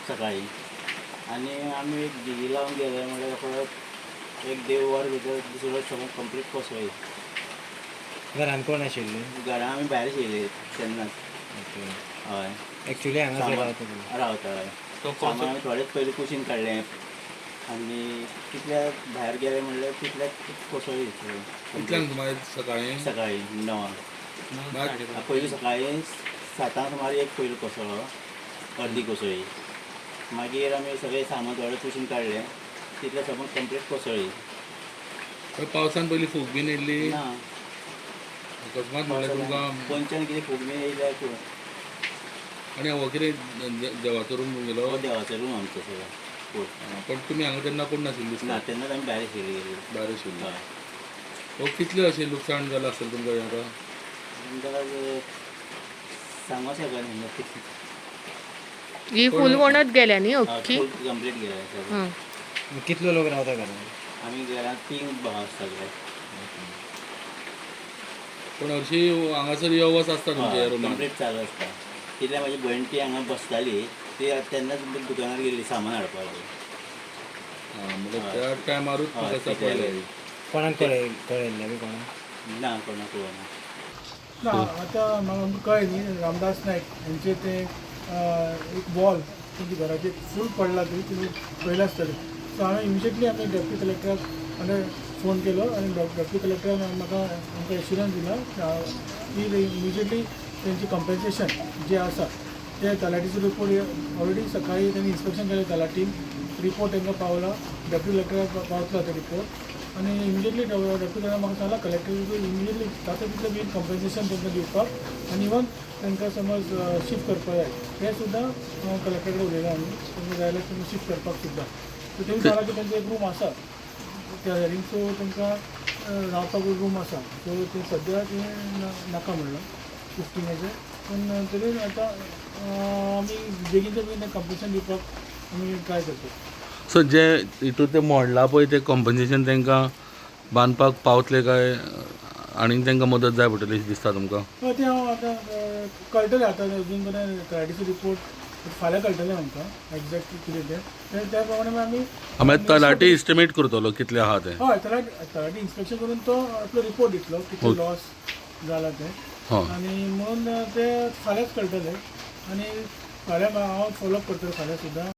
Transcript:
सकाळी आनी आमी एक दिगी लावन गेले म्हणल्यार रोखडो एक देड वर भितर दुसरो सगळो कंप्लीट कोसळ्ळी. घरान कोण आशिल्ले? घरा आमी भायर आशिल्ली तेन्नाच. ओके. हय. एक्चुली हांगा सामान रावता तुमी? रावता, हय. सामान आमी थोडेंच पयलीं कुशीन काडलें आनी तितल्या भायर गेले म्हणल्यार तितल्याक कोसळ्ळी सगळें. कितल्यांक सुमार सकाळी? सकाळी 9. पयलीं सकाळी 7 सुमार एक पयलो कोसळ्ळो, अर्दी कोसळ्ळी. मागीर आमी सगळें सामान थोडें कुशीन काडलें, तितलें सामान कंप्लीट कोसळ्ळी. पावसान पयलीं फूग बीन येयल्ली? ना. अकस्मात म्हणल्यार तुमकां खंयच्यान कितें फूग बीन येयल्या. आनी हो कितें देवाचो रूम गेलो? हो देवाचो रूम आमचो सगळो फूल. पण तुमी हांगा तेन्ना कोण नाशिल्ली दिसता? ना, तेन्नाच आमी भायर आशिल्ली गेली. भायर आशिल्ली. हय. हो कितलें अशें लुकसाण जालां आसतलें तुमकां हें आतां? अंदाज सांगू शकना. ही फूल वणत गेल्या न्ही अख्खी? फूल कंप्लीट गेल्या सगळें. हां. कितलो लोक रावता घरान? आमी घरांत 3 भाव सगळे. पण हरशीं हांगासर यो वच आसता तुमच्या ह्या रुमान? कंप्लीट चालू आसता. कित्याक म्हाजी भयण ती हांगा बसताली, ती तेन्नाच दुकानार गेल्ली सामान हाडपाक. आं, म्हणल्यार त्या टायमारूच हय, तुमकां पडलें. कोणाक कळयल्लें बी कोणाक? ना, कोणाक कळना. ना, आतां म्हाका आमकां कळ्ळें न्ही, रामदास नायक हेंचे ते एक वॉल तेंच्या घराचेर फूल पडला थंय, तुमी पळयलां आसतलें. सो हांवें इमिजिएटली आमी डेप्युटी कलेक्टराक हांवें फोन केलो आनी डेप्युटी कलेक्टरान म्हाका आमकां एश्युरन्स दिला की इमिजिएटली तेंची कंपन्सेशन जें आसा ते तलाठीचो रिपोर्ट ऑलरेडी सकाळी तेणी इन्स्पेक्शन केलें, तलाठीन रिपोर्ट तांकां पावला, डेप्युटी कलेक्टराक पावतलो तो रिपोर्ट. आनी इमिजिएटली डेप्युटी कलेक्टर म्हाका सांगला कलेक्टर इमिजिएटली जाता तितलें बेगीन कंपन्सेशन तांकां दिवपाक आनी इवन तांकां समज शिफ्ट करपाक जाय तें सुद्दां कलेक्टर कडेन उलयलां आमी, तांकां जाय जाल्यार तुमी शिफ्ट करपाक सुद्दां. सो तेणी सांगलां की तांचो एक रूम आसा त्या हेरींग, सो तांकां रावपाक रूम आसा. सो ते सद्या तें नाका म्हणलां शिफ्टिंगाचें, पूण तरी आतां आमी बेगीनच्या बेगीन कंपन्सेशन दिवपाक आमी ट्राय करता. सो जे हितून ते मोडला पळय ते कंपन्सेशन तांकां बांदपाक पावतले काय आनीक तांकां मदत जाय पडटली अशें दिसता तुमकां? हय, तें हांव आतां कळटलें आतां, अजून पर्यंत तलाठीचो रिपोर्ट फाल्यां कळटलें आमकां एग्जॅक्ट कितें तें, त्या प्रमाणे आमी मागीर तलाठी इस्टिमेट करतलो कितले आहा ते? हय, तलाठी इन्स्पेक्शन करून तो आपलो रिपोर्ट दितलो कितलो लॉस जाला तें. आनी म्हणून ते फाल्यांच कळटलें आनी फाल्यां हांव फॉलोअप करतलो फाल्यां सुद्दां.